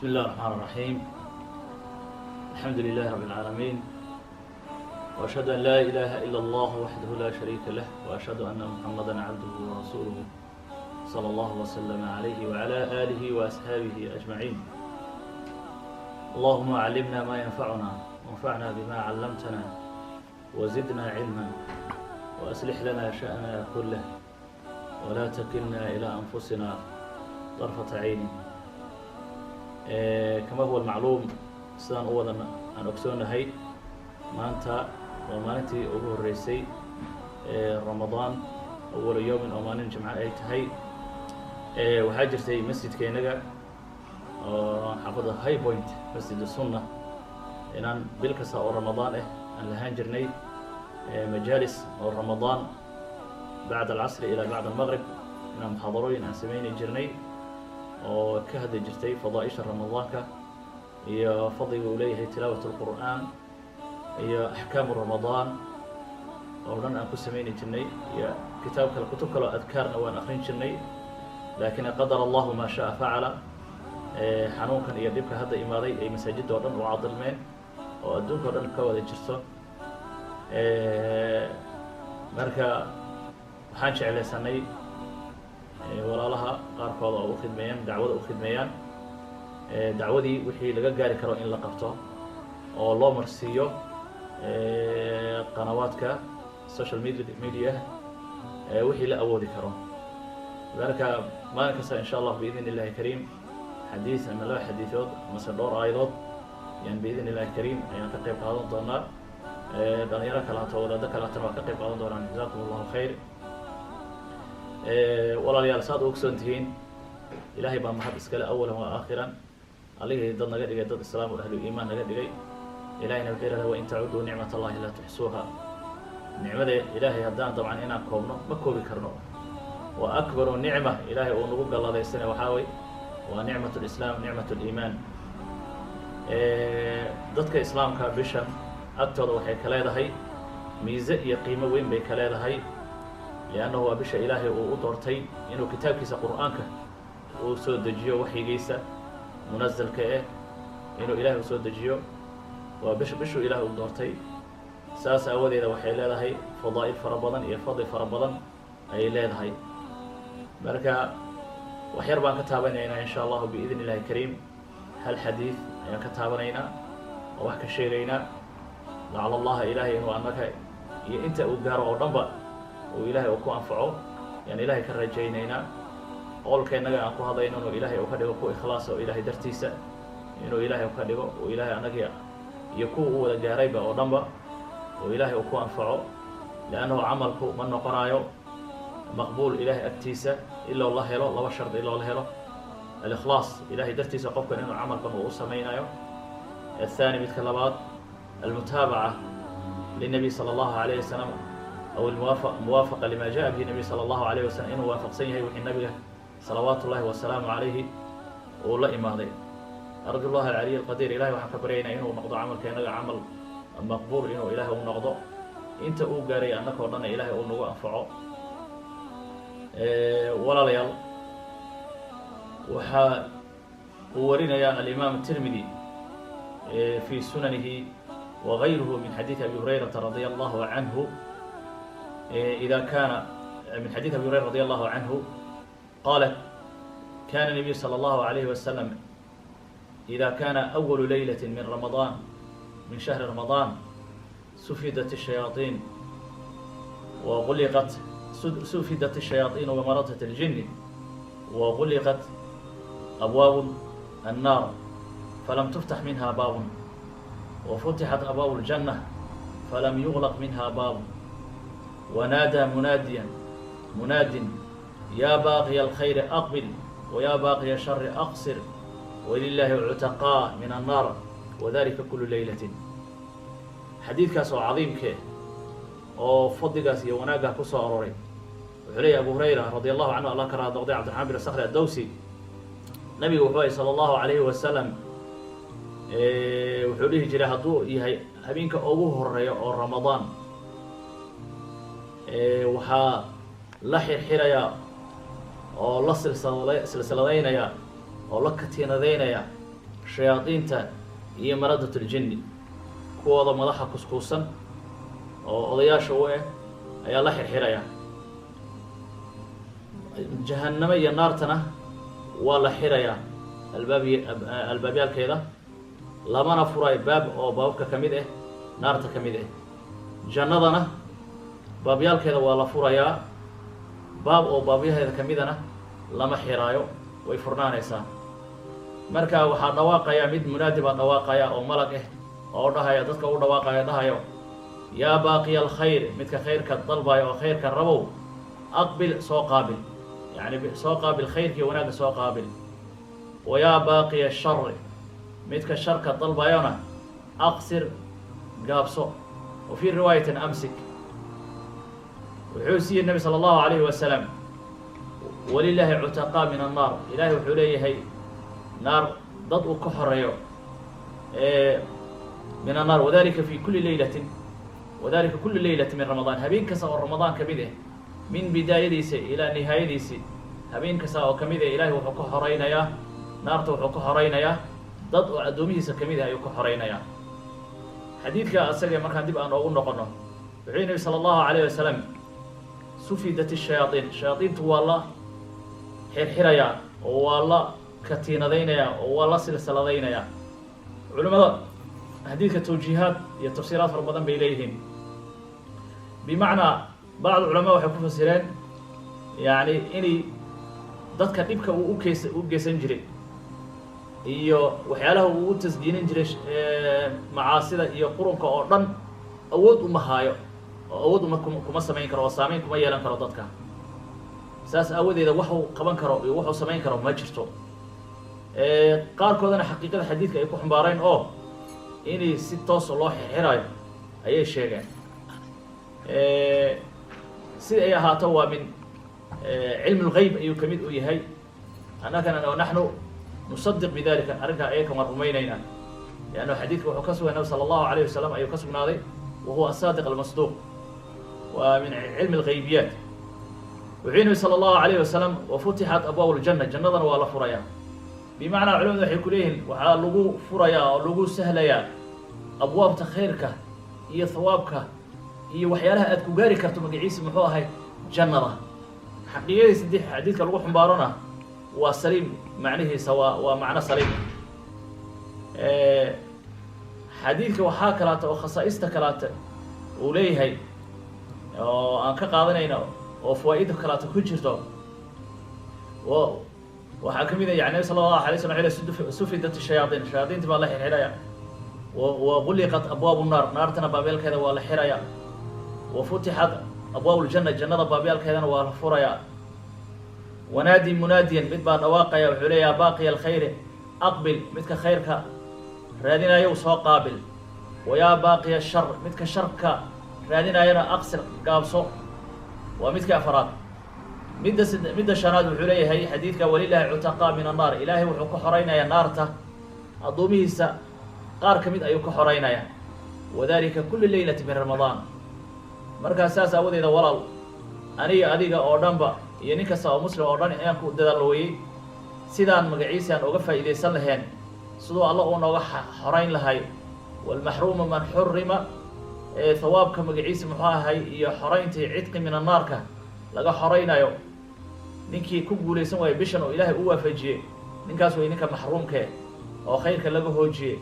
بسم الله الرحمن الرحيم، الحمد لله رب العالمين، وأشهد أن لا إله إلا الله وحده لا شريك له، وأشهد أن محمدا عبده ورسوله، صلى الله وسلم عليه وعلى آله وأصحابه أجمعين. اللهم علمنا ما ينفعنا، وانفعنا بما علمتنا، وزدنا علما، وأصلح لنا شأننا كله، ولا تكلنا إلى أنفسنا طرفة عين. كما هو المعلوم، sidaan u wada aan ogsoonahay, maanta waa maalintii ugu horreysay ee Ramadaan, أول يوم, oo maalin Jimco ay tahay. Waxaa jirtay masjidkeenaga oo xaafadda High Point, Masjid Sunna, inaan bil kasta oo Ramadaan ah aan lahaan jirnay majaalis oo Ramadaan بعد العصر إلى بعد المغرب, inaan muxaadarooyin aan sameyni jirnay oo ka hadli jirtay fadaaisha Ramadaanka iyo fadliga uu leeyahay tilaawat alqur'aan iyo axkaamu Ramadaan oo dhan aan ku sameyni jirnay, iyo kitaab kale, kutub kale oo adkaarna waan akrin jirnay. Laakiin قدر الله ما شاء فعل, xanuunkan iyo dhibka hadda imaaday ay masaajidda oo dhan u cadilmeen oo adduunka o dhan ka wada jirto. Marka waxaan jeclaysanay walaalaha qaarkooda oo u khidmeeyaan dacwada, u khidmeeyaan dacwadii, wixii laga gaari karo in la qabto oo loo marsiiyo qanawaadka social media, wixii la awoodi karo. Marka maalin kasta, إن شاء الله بإذن الله الكريم, xadiis ama laba xadiidood amase dhowr aayadood ayaan بإذن الله الكريم ayaan ka qayb qaadan doonaa. Dhalinyaro kaleato, wadaado kaleatona waa ka qayb qaadan doonaan. جزاكم الله خير. Walaalayaal, saad u ogsoon tihiin, Ilaahay baa mahad iskale أولا وآخرا, Allihii dad naga dhigay dad Islaam oo ahlu iimaan naga dhigay. Ilahayna wuxuu yihahda: وإن تعدوا نعمة الله لا تحصوها. Nicmada Ilaahay haddaan dabcan inaan koobno, ma koobi karno. Wa أكبر نعمة Ilaahay uu nagu galladaysana waxaa way waa نعمة الإسلام, نعمة الإيمان. Dadka Islaamka bishan agtooda waxay ka leedahay miise iyo qiimo weyn bay ka leedahay, لأنه waa bisha Ilaahay uu u doortay inuu kitaabkiisa Qur'aanka uu soo dejiyo, waxyigiisa munazalka eh inuu Ilahay u soo dejiyo. Waa bisha bishuu Ilahay uu doortay. Saas aawadeeda waxay leedahay fadaa'il fara badan iyo fadli fara badan ayay leedahay. Marka wax yar baan ka taabanaynaa, إن شاء الله بإذن الله الكريم. Hal xadiid ayaan ka taabanaynaa oo wax ka sheegaynaa, لعل الله Ilaahay inuu annaka iyo inta uu gaaro oo dhanba uu Ilaahay uu ku anfaco yaan Ilahay ka rajaynaynaa. Qowlka innaga aan ku hadlayno inuu Ilaahay uu ka dhigo ku ikhlaasa oo Ilaahay dartiisa inuu Ilaahay ka dhigo, uu Ilaahay annagii iyo kuwa u wada gaarayba oo dhanba uu Ilaahay uu ku anfaco, لأنه camalku ma noqonaayo maqbuul Ilaahay agtiisa iloo la helo laba shard, iloo la helo الإخلاص, Ilahay dartiisa qofkan inuu camalkan uu u samaynayo. الثاني, midka labaad, المتابعة للنبي صلى الله عليه وسلم أو الموافقة لما جاء به النبي صلى الله عليه وسلم, inuu waafaqsan yahay wixii nabiga صلوات الله وسلامه عليه uu la imaaday. أرجو الله العلي القدير, Ilahay waxaan ka baryaynaa inuu noqdo camalkeenaga camal maqbuul, inuu Ilahay u noqdo, inta uu gaaray annakoo dhanna Ilahay uu nagu anfaco. Walaalayaal, waxaa uu warinayaa الإمام الترمذي في سننه وغيره من حديث أبي هريرة رضي الله عنه, إذا كان من حديث أبي هريرة رضي الله عنه قال: كان النبي صلى الله عليه وسلم إذا كان أول ليلة من رمضان، من شهر رمضان، سفدت الشياطين وغلقت، سفدت الشياطين ومردة الجن، وغلقت أبواب النار فلم تفتح منها باب، وفتحت أبواب الجنة فلم يغلق منها باب، ونادى مناديا مناد: يا باغي الخير أقبل، ويا باغي الشر أقصر، ولله عتقاء من النار، وذلك كل ليلة. Xadiidkaas oo cadiimkee oo fadligaas iyo wanaaggaa ku soo aroray, wuxuu leeyahy Abu Hurayra رضي الله عنه, Allah ka raad noqday, Cabdiraxmaan bin Sakri Addowsi, nabigu wuxuu ahay صلى الله عليه وسلم, wuxuu dhihi jiray hadduu yahay habeenka ugu horeeya oo Ramadaan, waxaa la xirxirayaa oo la silsiladaynaya oo la katiinadaynaya. shayaadiinta iyo maradat ljinni, kuwooda madaxa kuskuusan oo odayaasha u eh ayaa la xirxirayaa. Jahannamo iyo naartana waa la xirayaa albaabyaalkeeda, lamana furayo baab oo baababka ka mid ah naarta ka mid ah. Jannadana baabyaalkeeda waa la furayaa, baab oo baabyaheeda ka midana lama xiraayo, way furnaanaysaa. Marka waxaa dhawaaqaya mid munaadi baa dhawaaqaya oo malag ah oo dhahaya, dadka u dhawaaqaya dhahayo, yaa baaqiya alkhayr, midka khayrka dalbayo oo khayrka rabow, aqbil, soo qaabil, yacni soo qaabil khayrkii wanaagga soo qaabil. Wa yaa baaqiya ashari, midka sharka dalbayona, aqsir, gaabso. Wa fii riwaayatin amsik. Wuxuu siiyey Nebi sala allahu alayhi wasalam, walilaahi cutaqaa min annaar, ilaahay wuxuu leeyahay naar dad uu ka horeeyo min annaar, wadalika fi kuli leylatin, wadalika kuli leylati min Ramadaan, habeen kasta oo Ramadaan ka mid ah, min bidaayadiisa ilaa nihaayadiisi, habeen kasta oo ka mid ah ilahay wuxuu ka horeynayaa naarta, wuxuu ka horeynayaa dad oo addoomihiisa kamid ah ayuu ka horeynayaa. Xadiidka asaga markaan dib aan oogu noqono, wuxuu yihi Nebi sala allahu alayh wasalam, sufidat shayaaiin, shayaadiintu waa la xirxirayaa oo waa la katiinadaynayaa oo waa la silsiladaynayaa. Culimada xadiidka tawjiihaad iyo tafsiiraad fara badan bay leeyihiin. Bimacnaa bacd culamaa waxay ku fasireen, yacni, inay dadka dhibka uu u geysan jiray iyo waxyaalaha uu u tasjiinin jiray macaasida iyo qurunka oo dhan awood uma haayo oo awood uma kuma samayn karo oo saameyn kuma yeelan karo dadka. Saas aawadeeda waxuu qaban karo iyo wuxuu samayn karo ma jirto. Qaarkoodana xaqiiqada xadiidka ay ku xumbaareen oo inay si toosa loo xirxirayo ayay sheegeen. Sida ay ahaato, waa min cilmi lgeyb ayuu kamid u yahay. Annagana naxnu nusadiq bidalika, arrinkaa ayaka waan rumaynaynaa, liannu xadiidka wuxuu ka sugay Nabi sala allahu alayh wasalam ayuu ka sugnaaday, wa huwa asaadiq almasduuq, waa min cilmi algeybiyaat. Wuxuu nabi sala allahu alayh wasalam, wafutixat abwaab ljanna, jannadana waa la furayaa. Bimacnaa culimadu waxay ku leeyihiin waxaa lagu furayaa oo lagu sahlayaa abwaabta khayrka iyo hawaabka iyo waxyaalaha aad ku gaari karto magaciisa muxuu ahay jannada. Xaqiiqadiisa dii xadiidka lagu xumbaarona waa saliim, macnihiisa waa macno saliim. Xadiidka waxaa kalaata oo khasaa'ista kalaata uu leeyahay oo aan ka qaadanayno oo fawaa'ida kalaata ku jirto waxaa ka mid ah, yani, Nabi sala allahu alay slam sufidat shayaaiin, shayaadiinti baa la xirxiraya, wa guliqat abwaabu naar, naartana baabyaalkeeda waa la xiraya, wa futixat abwaab ljanna, jannada baabyaalkeedana waa la furaya. Wanaadi munaadiyan, mid baa dhawaaqaya, wuxuu leeyaha, baaqiya alkhayri aqbil, midka khayrka raadinayow soo qaabil, wayaa baaqiya shar, midka sharka raadinayana aqsir, gaabso. Waa midka afaraad. Midda shanaad wuxuu leeyahay xadiidka, walilaahi cutaqaa min annaar, ilaahay wuxuu ka xoreynayaa naarta addoomihiisa qaar ka mid ayuu ka xoreynayaa, wadalika kuli leylati min Ramadaan. Markaa saas aawadeeda, walaal, aniga adiga oo dhanba iyo nin kasta oo muslim oo dhan ayaan ku dadaal weyey sidaan magaciisa aan uga faa'iidaysan lahayn, siduu Alla uu nooga xoreyn lahay. Walmaxruuma man xurima, ee hawaabka magaciisa muxuu ahay iyo xoreyntii cidqi min annaarka laga xoreynayo, ninkii ku guulaysan waayo bishan oo Ilaahay u waafajiyey, ninkaas way ninka maxruumkee oo khayrka laga hoojiyey.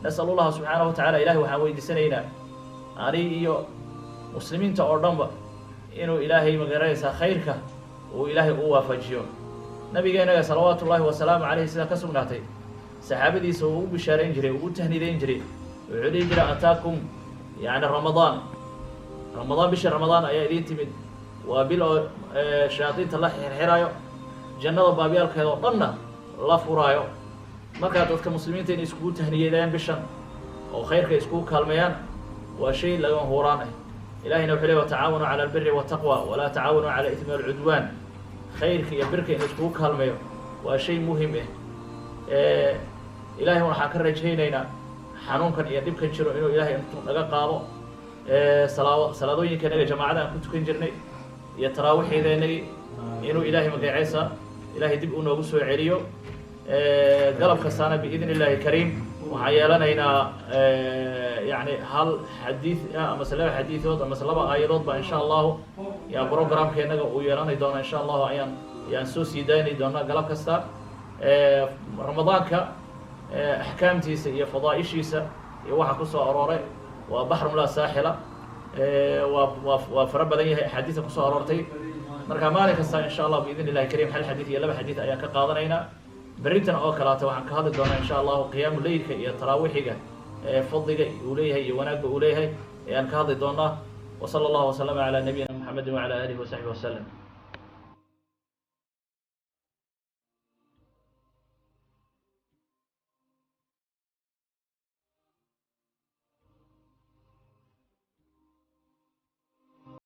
Nasal ullaha subxaanahu watacala, ilahay waxaan weydiisanaynaa ani iyo muslimiinta oo dhanba inuu Ilaahay magaranaysaa khayrka uu Ilaahay u waafajiyo. Nabigeenaga salawaatu ullaahi wasalaamu caleyhi, sidaa ka sugnaatay, saxaabadiisa uu u bishaarayn jiray, uu u tahniideyn jiray, wuxuu dhihi jiray, ataakum yani Ramadaan, Ramadaan, bishii Ramadaan ayaa idiin timid, waa bil oo shayaadiinta la xirxiraayo, jannada baabyaalkeeda oo dhanna la furaayo. Markaa dadka muslimiinta inay iskugu tahniyeedayaan bishan oo khayrka iskugu kaalmeeyaan waa shay lagama huraan ah. Ilahayna wuxuu ley, watacaawanu cala albiri waltaqwa walaa tacaawanuu cala ithmi walcudwaan. Khayrka iyo birka in iskugu kaalmeeyo waa shay muhim ah. Ilahay waxaan ka rajaynaynaa xanuunkan iyo dhibkan jiro inuu Ilahay intuu naga qaado, salaadooyinka naga jamaacada aan ku tukan jirnay iyo taraawixiideenagii inuu Ilaahay magaceesa Ilaahay dib uu noogu soo celiyo. Galab kastaana biidn illahi kariim waxaan yeelanaynaa yani hal xadiid amase laba xadiidood amase laba aayadood ba insha allahu yaa programkeenaga uu yeelanay doona insha allahu. Ayaan soo sii daynay doonaa galab kasta. Ramadaanka axkaamtiisa iyo fadaaishiisa iyo waxa kusoo arooray waa baxrun laa saaxila, waa fara badan yahay axaadiista kusoo aroortay. Marka maalin kasta insha allah biidn illahi karim hal xadiid iyo laba xadiid ayaan ka qaadanaynaa. Berritan oo kaleeto waxaan ka hadli doonaa insha allahu qiyaamu leylka iyo taraawixiga, fadliga uu leeyahay iyo wanaagga uu leeyahay ayaan ka hadli doonaa. Wa sala allahu waslama calaa nabiyina mxamedi wacala alihi wasaxbi wasalam.